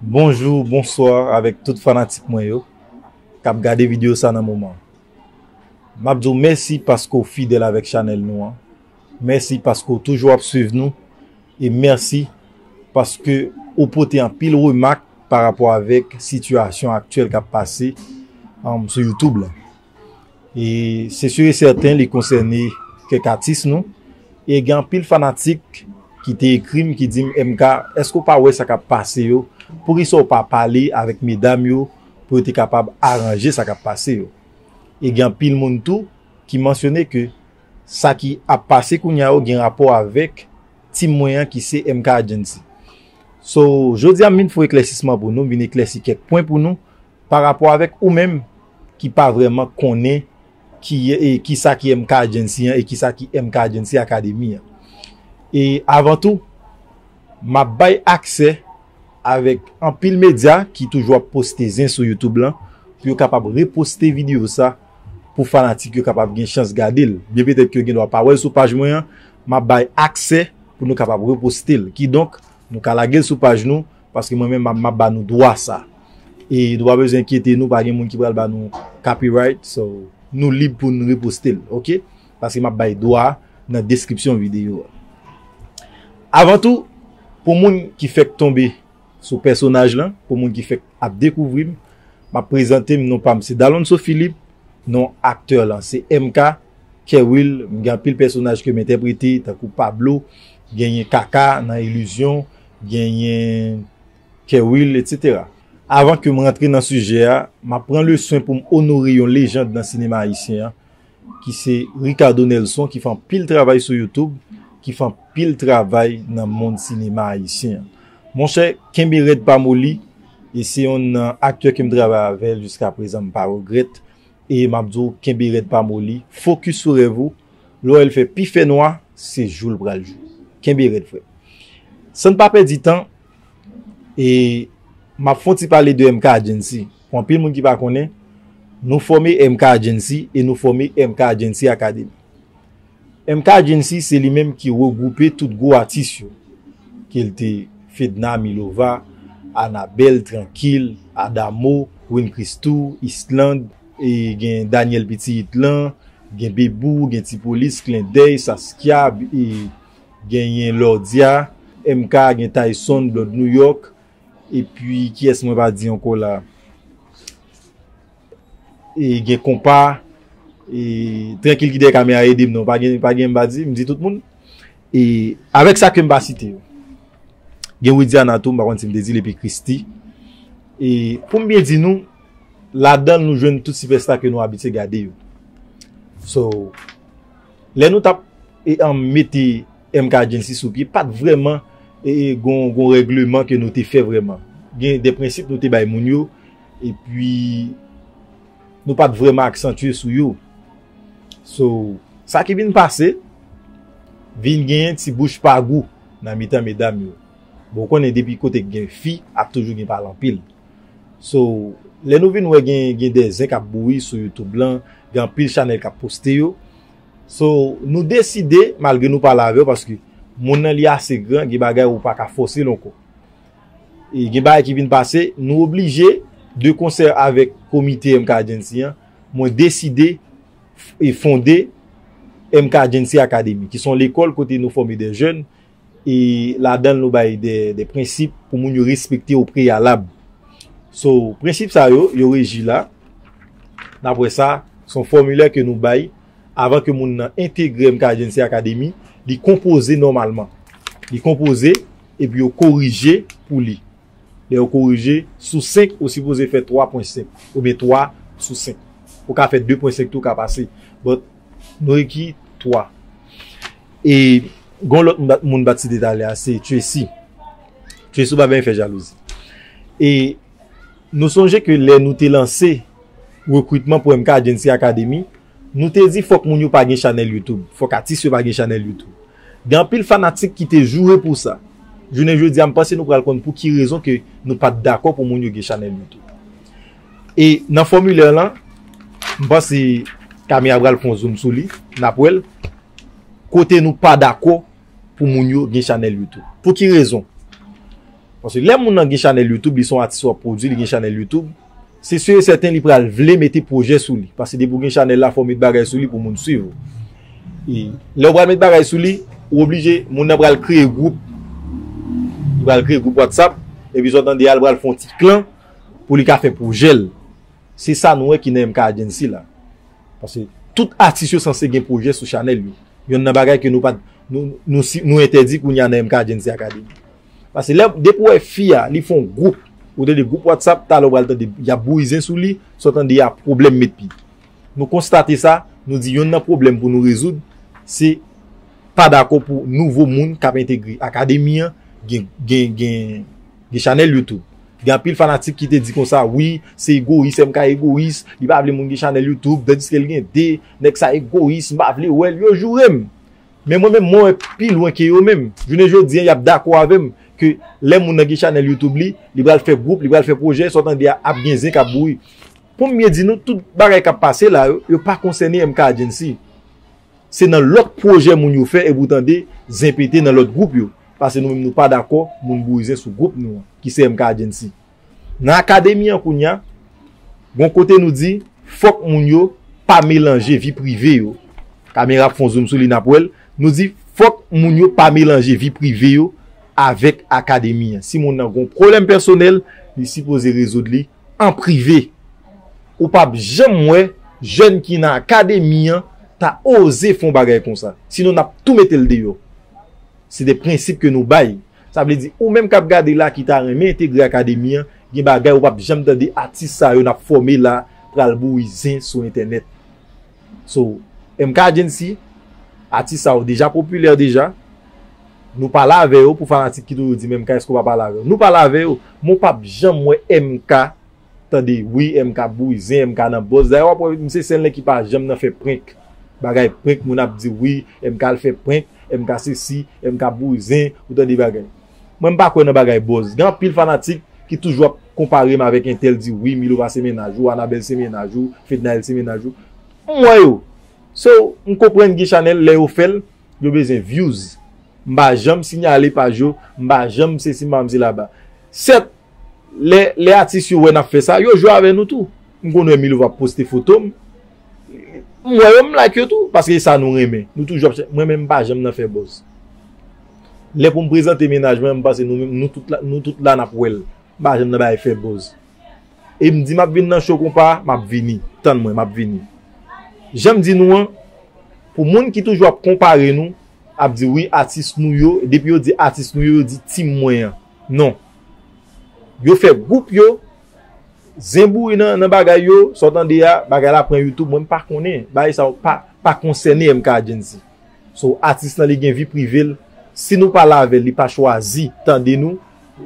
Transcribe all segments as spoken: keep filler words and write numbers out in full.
Bonjou, bonswa avèk tout fanatik mwen yo k ap gade videyo sa nan moman. M ap di w mèsi paske w fidèl avèk chanèl nou an. Mèsi paske w toujou ap swiv nou. E mèsi paske ou pote anpil remak pa rapò avèk sitiyasyon aktyèl k ap pase, um, sou YouTube la. E se si e sèten li konsène kèk atis nou. E gen anpil fanatik ki te ekri m, ki di m, M K, èske w pa wè sa k ap pase yo? Poukisa w pa pale avèk medam yo pou yo te kapab aranje sa k ap pase yo? E gen anpil moun tou ki mansyone ke sa ki ap pase kounye a yo gen rapò avèk team mwen an ki se M K Agency. So, jodi a m vin fè eklèsisman pou nou, m vin eklèsi kèk pwen pou nou pa rapò avèk ou menm ki pa vrèman konnen ki, e, ki sa ki M K Agency an e ki sa ki M K Agency Academy an. E avan tou, m ap bay aksè avèk anpil medya ki toujou ap poste zen sou YouTube lan pou yo kapab reposte videyo sa pou fanatik yo kapab gen chans gade l. Byen petèt ke yo gen dwa pa wè l sou paj mwen an, m ap bay aksè pou nou kapab reposte l. Kidonk, nou ka lage l sou paj nou, paske mwen menm m ap, m ap ba nou dwa sa. E nou pa bezwen enkyete nou, pa gen moun ki pral ba nou copyright, so nou lib pou n reposte l, oke? Paske m ap bay dwa a nan deskripsyon videyo a. Avan tou, pou moun ki fèk tonbe sou pèsonaj lan, pou moun ki fèk ap dekouvri m, m ap prezante m, non pa m se Dalonso Philippe, non aktè lan se M K, Kerwill, m gen anpil pèsonaj ke m entèprete, tankou Pablo, genyen Kaka nan Ilizyon, genyen Kerwill, etsetera. Avan ke m rantre nan sijè a, m ap pran le swen pou m onore yon lejand nan sinema ayisyen an, ki se Ricardo Nelson, ki fè anpil travay sou YouTube, ki fè anpil travay nan mond sinema ayisyen an. Monchè, kenbe rèd pa moli, e se yonn nan aktè ke m travay avè l jiska prezan, m pa regrèt, e m ap di w, kenbe rèd pa moli, fokis sou rèv ou, lè w wè l fè pi fè nwa, se jou l pral jou. Kenbe rèd, frè. San n pa pèdi tan, e m ap fè yon ti pale de M K Agency. Pou anpil moun ki pa konnen, nou fòme M K Agency e nou fòme M K Agency Academy. M K Agency se li menm ki regwoupe tout gwo atis yo, ke l te Fedna Milova, Anabèl, Trankil, Adamo, Win Christoo, Island, e gen Daniel Pitit lan, gen Bebou, gen Ti Polis, Klendèy, Saskia, e genyen Lordia, M K, gen Tyson, Blonde New York, epi kiyès mwen pa di ankò la? E gen Konpa, e Trankil ki dèyè kamera ede m non, pa gen, pa gen m pa di, m di tout moun. E avèk sa ke m pa site yo. Gen Widiana tou, m pa konn si m te di l, epi Christie. E pou m byen di nou, ladan l nou jwenn tout sipèsta ke nou abitye gade yo. So, lè nou t ap, e, an, mete M K Agency sou pye, pa t vrèman, e, e, gon, gon règleman ke nou te fè vrèman. Gen de prensip nou te bay moun yo, epi nou pa t vrèman aksantye sou yo. So, sa ki vin pase, vin genyen ti bouch pa gou nan mitan medam yo. Bon, ou konnen depi kote k gen fi, ap toujou gen pale anpil. So, lè nou vin wè gen, gen de zen k ap bouyi sou YouTube lan, gen anpil chanèl k ap poste yo. So, nou deside, malgre nou pale avè w, paske moun nan li ase gran, gen bagay ou pa ka fòse l ankò. E gen bagay ki vin pase, nou oblije, de konsè avèk komite M K Agency an, mwen deside f-, e fonde M K Agency Academy, ki se yon lekòl kote nou fòme de jèn, e ladan l nou bay de, de prensip pou moun yo respekte o preyalab. So, prensip sa yo, yo reji la. Daprè sa, se yon fòmilè ke nou bay avan ke moun nan entegre M K Agency Academy, li konpoze nòmalman. Li konpoze, epi yo korije pou li. Lè yo korije, sou senk, ou sipoze fè twa pwen senk, oubyen twa sou senk. Ou ka fè de pwen senk tou, ka pase. But, nou reki twa. E, gon lòt moun bat, moun bat site talè a, se Tracy. Tracy, ou pa byen fè jalouzi. E, nou sonje ke lè nou te lanse rekritman pou M K Agency Academy, nou te di fòk moun yo pa gen chanèl YouTube, fòk atis yo pa gen chanèl YouTube. Gen anpil fanatik ki te joure pou sa. Jounen jodi a, m panse nou pral konn pou ki rezon ke nou pa t dakò pou moun yo gen chanèl YouTube. E nan fòmilè lan, m panse Camille pral fè yon zoom sou li, n ap wè l, kote nou pa dakò pou moun yo gen chanèl YouTube. Pou ki rezon? Paske lè moun nan gen chanèl YouTube, li se yon atis w ap pwodui, li gen chanèl YouTube, se si e sèten li pral vle mete pwojè sou li. Paske depi w gen chanèl la, fò w met bagay sou li pou moun swiv ou. E lè w pral met bagay sou li, ou oblije, moun nan pral kreye gwoup. Li pral kreye gwoup WhatsApp, epi sa w tande a, li pral fè yon ti klan pou li ka fè pwojè l. Se sa nou wè ki nan M K Agency la. Paske tout atis yo sanse gen pwojè sou chanèl yo. Yonn nan bagay ke nou pa nou, nou, si- nou entèdi kounye a nan M K Agency Academy. Paske lè depi w wè fi a, li fè yon gwoup, ou tande gwoup WhatsApp, talè w pral tande y ap bouyi zen sou li, sa w tande a pwoblèm met pi. Nou konstate sa, nou di yonn nan pwoblèm pou nou rezoud, se pa dakò pou nouvo moun k ap entegre akademi an gen, gen, gen, gen chanèl YouTube. Gen anpil fanatik ki te di konsa, wi, se egoyis, M K egoyis, li pa vle moun gen chanèl YouTube, tandiske l gen de, nèg sa egoyis, m pa vle wè l, yo joure m. Men mwen menm, mwen wè pi lwen ke yo menm. Jounen jodi a, y ap dakò avè m ke lè moun nan gen chanèl YouTube li, li pral fè gwoup, li pral fè pwojè, sa w tande a ap gen zen k ap bouyi. Pou m byen di nou, tout bagay k ap pase la yo, yo pa konsène M K Agency. Se nan lòt pwojè moun yo fè epi w tande zen pete nan lòt gwoup yo. Paske nou menm nou pa dakò moun bouyi zen sou gwoup nou an, ki se M K Agency. Nan akademi an kounye a, gon kote nou di, fòk moun yo pa melanje vi prive yo. Kamera ap fè yon zoom sou li, n ap wè l. Nou di, fòk moun yo pa melanje vi prive yo avèk akademi an. Si moun nan gon pwoblèm pèsonèl, li sipoze rezoud li an prive. Ou p ap janm wè jèn ki nan akademi an ta oze fè yon bagay konsa. Sinon, n ap tou mete l deyò. Se de prensip ke nou bay. Sa vle di, ou menm k ap gade la ki ta renmen entegre akademi an, gen bagay ou p ap janm tande atis sa yo n ap fòme la pral bouyi zen sou entènèt. So, M K Agency, atis sa yo deja popilè deja. Nou pale avè yo pou fanatik ki toujou di, men M K, èske w pa pale avè yo? Nou pale avè yo, men w p ap janm wè M K tande, wi, M K ap bouyi zen, M K nan buzz. Dayè, w ap wè, misye se nèg ki pa janm nan fè prank. Bagay prank, moun ap di, wi, M K al fè prank, M K sesi, M K ap bouyi zen, ou tande bagay. Mwen, m pa kwè nan bagay buzz. Gen anpil fanatik ki toujou ap konpare m avèk entèl, di, wi, Milo pa se mennaj ou, Anabèl se mennaj ou, Fednaelle se mennaj ou. M wè yo. So, m konprann gen chanèl, lè yo fè l, yo bezwen views. M pa janm siyale paj yo, m pa janm sesi, m pa janm sela ba. Sèt, lè, lè atis yo wè n ap fè sa, yo jwe avè nou tou. M konn wè Milo ap poste foto m. M wè yo, m like yo tou, paske e sa nou renmen. Nou toujou ap chè-, mwen menm, m pa janm nan fè buzz. Lè pou m prezante mennaj mwen, m panse nou menm, nou tout la, nou tout la n ap wè l. M pa janm nan bay fè buzz. E m di m ap vin nan show konpa, m ap vini. Tann mwen, m ap vini. Jan m di nou an, pou moun ki toujou ap konpare nou, ap di wi, atis nou yo, depi yo di atis nou yo, yo di team mwen an. Non. Yo fè gwoup yo, zen bouyi nan, nan bagay yo, sa w tande a, bagay la pran YouTube, mwen m pa konnen. Bagay sa yo pa, pa konsène M K Agency. So, atis lan li gen vi prive l. Si nou pale avè l, li pa chwazi tande nou,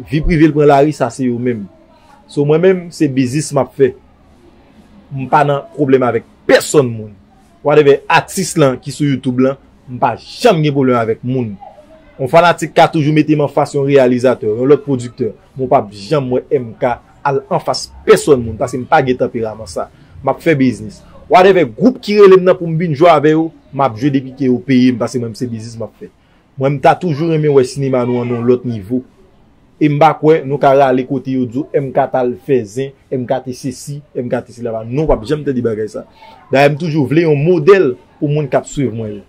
vi prive l pran lari, sa se yo menm. So, mwen menm, se biznis m ap fè. M pa nan pwoblèm avèk pèsonn moun. Whatever atis lan ki sou YouTube lan, m pa janm gen pwoblèm avèk moun. Yon fanatik ka toujou mete m anfas yon reyalizatè, yon lòt pwodiktè, men w p ap janm wè M K al anfas pèsonn moun, paske m pa gen tanperaman sa. M ap fè biznis. Whatever gwoup ki rele m nan pou m vin jwe avè yo, m ap jwe depi ke yo peye m, paske mwen, se biznis m ap fè. Mwen, m ta toujou renmen wè sinema nou an nan yon lòt nivo. E m pa kwè nou ka rale kote yo di w M K t al fè zen, M K te sesi, M K te sela ba. Non, w p ap janm tande bagay sa. Dayè, m toujou vle yon modèl pou moun k ap swiv mwen yo.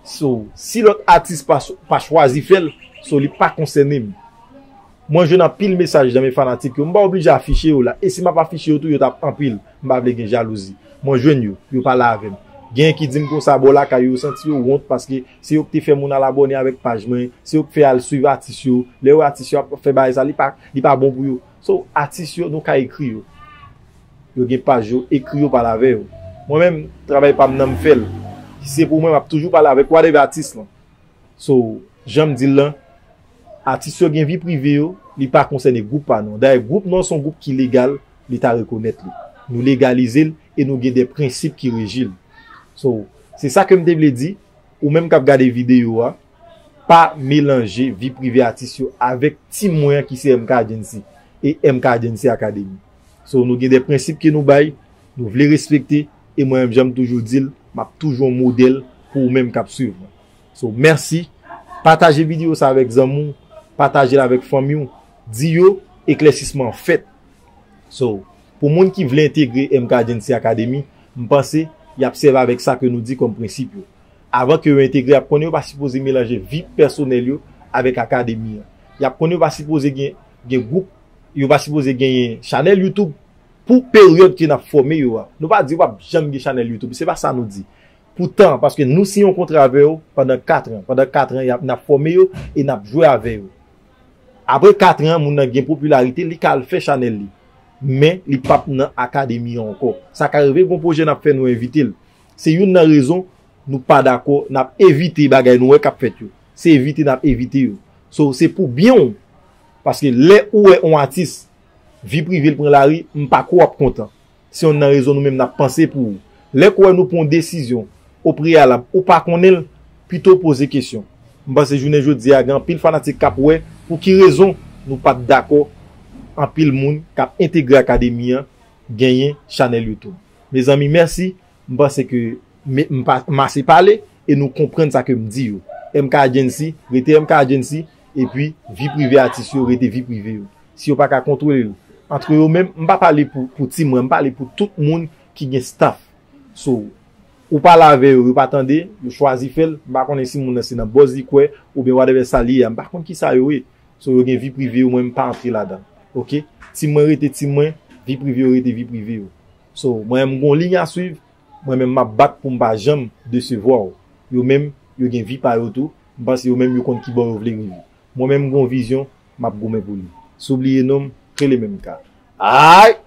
So, si lòt atis pa, pa chwazi fè l, so, li pa konsène m. Mwen jwenn anpil mesaj nan men fanatik yo. M pa oblije afiche yo la. E si m ap afiche yo tou, yo t ap anpil. M pa vle gen jalouzi. Mwen jwenn yo, yo pale avè m. Gen ki di m konsa bò lakay yo, yo santi yo wont paske se yo ki te fè moun al abòne avèk paj mwen, se yo ki fè al swiv atis yo. Lè yo wè atis yo ap fè bagay sa, li pa, li pa bon pou yo. So, atis yo, nou ka ekri yo. Yo gen paj yo, ekri yo, pale avè yo. Mwen menm, travay pa m nan m fè l. Si se pou mwen, m ap toujou pale avèk whatever atis lan. So, jan m di l lan, atis yo gen vi prive yo, li pa konsène gwoup pa nou an. Dayè, gwoup nou an se yon gwoup ki legal, Leta rekonèt li. Nou legalize l e nou gen de prensip ki reji l. So, se sa ke m te vle di, ou menm k ap gade videyo a, pa melanje vi prive atis yo avèk team mwen an ki se M K Agency e M K Agency Academy. So, nou gen de prensip ke nou bay, nou vle respekte, e mwen menm, jan m toujou di l, m ap toujou yon modèl pou ou menm k ap swiv mwen. So, mèsi. Pataje videyo sa avèk zanmi w, pataje l avèk fanmi w. Di yo, eklèsisman an fèt. So, pou moun ki vle entegre M K Agency Academy, m panse y ap sèvi avèk sa ke nou di kòm prensip yo. Avan ke yo entegre, y ap konnen yo pa sipoze melanje vi pèsonèl yo avèk akademi an. Y ap konnen yo pa sipoze gen, gen gwoup, yo pa sipoze genyen chanèl YouTube pou peryòd ke n ap fòme yo a. Nou pa di yo p ap janm gen chanèl YouTube, se pa sa nou di. Poutan, paske nou siyen yon kontra avè yo pandan kat an. Pandan kat an, y ap, n ap fòme yo e n ap jwe avè yo. Apre kat an, moun nan gen popilarite, li ka al fè chanèl li. Men, li p ap nan akademi an ankò. Sa ka rive, gon pwojè n ap fè, nou envite l. Se youn nan rezon nou pa dakò, n ap evite bagay nou wè k ap fèt yo. Se evite n ap evite yo. So, se pou byen w. Paske lè ou wè yon atis, vi prive l pran lari, m pa kwè w ap kontan. Se youn nan rezon nou menm n ap panse pou ou. Lè k ou wè nou pran yon desizyon o preyalab, ou pa konnen l, pito w poze kesyon. M panse jounen jodi a, gen anpil fanatik k ap wè pou ki rezon nou pa t dakò anpil moun k ap entegre akademi an genyen chanèl YouTube. Mezanmi, mèsi. M panse ke me- m pa- m ase pale e nou konprann sa ke m di yo. M K Agency, rete M K Agency, epi vi prive atis yo, rete vi prive yo. Si yo pa ka kontwole l antre yo menm, m pa pale pou, pou Ti Mwen, m pale pou tout moun ki gen staff. So, ou pale avè yo, yo pa tande, yo chwazi fè l, m pa konnen si moun nan se nan buzz li kwè, oubyen whatever sa li ye a, m pa konn ki sa yo ye. So, yo gen vi prive yo, mwen m pa antre ladan. Oke? Ti Mwen rete Ti Mwen, vi prive yo rete vi prive yo. So, mwen menm m gon liy a swiv, mwen menm m ap bat pou m pa janm desevwa w. Yo menm, yo gen vi pa yo tou, m panse yo menm yo konn ki bò yo vle rive. Mwen menm m gon vizyon, m ap goumen pou li. Si w bliye non m, rele menm ka. Ay!